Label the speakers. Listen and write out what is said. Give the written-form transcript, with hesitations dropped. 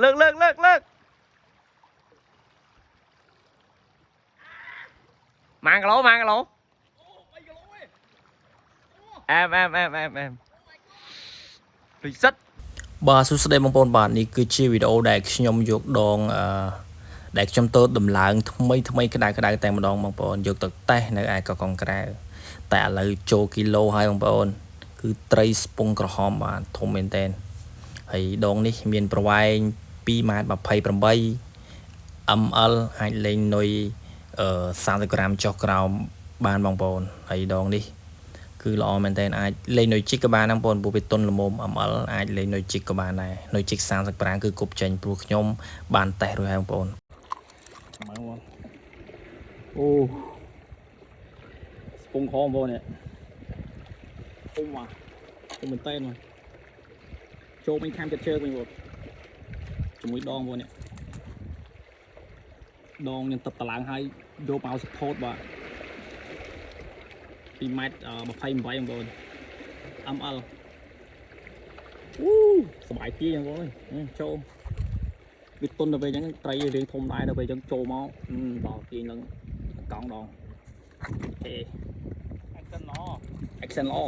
Speaker 1: លើកលើកលើកលើកម៉ាងគីឡូម៉ាងគីឡូអែមអែមអែមអែមអែមពិសិដ្ឋ
Speaker 2: បាទសួស្តីបងប្អូនបាទនេះគឺជាវីដេអូដែលខ្ញុំយកដងអឺដែលខ្ញុំទៅដំឡើងថ្មីថ្មីក្តៅក្តៅតែម្ដងបងប្អូនយកទៅតេស្តនៅឯកកុងក្រៅតែឥឡូវចូលគីឡូហើយបងប្អូនគឺត្រីស្ពងក្រហមបាទធំមែនតើហើយដងនេះមានប្រវែង2ម៉ែត្រ28 ml អាចលេងនុយអឺ30ក្រាមចុះក្រោមបានបងប្អូនហើយដងនេះ គឺល្អមែនតើអាចលេងនុយជីកក៏បានដែរបងប្អូនព្រោះវាទុនល្មម ML អាចលេងនុយជីកក៏បានដែរនុយជីក35គឺគប់ចេញព្រោះខ្ញុំបានតេស្តរួចហើយបងប្អូន
Speaker 3: មើលបងអូស្ពងខំបងនេះធំបាទធំមែនតើមកចូលវិញខាំចិត្តជើងវិញបងជាមួយដងបងនេះដងនឹងទឹកតឡើងហើយយកមក support បាទ2ម៉ែត្រ28បងប្អូន ML អូសบายទីបងប្អូនចូល វាទុនទៅពេលអញ្ចឹងត្រីរៀងធំដែរដល់ពេលអញ្ចឹងចូលមកដល់ទាញឡើងកង់ដងអូខេ
Speaker 1: action ល្អ
Speaker 3: action ល្អ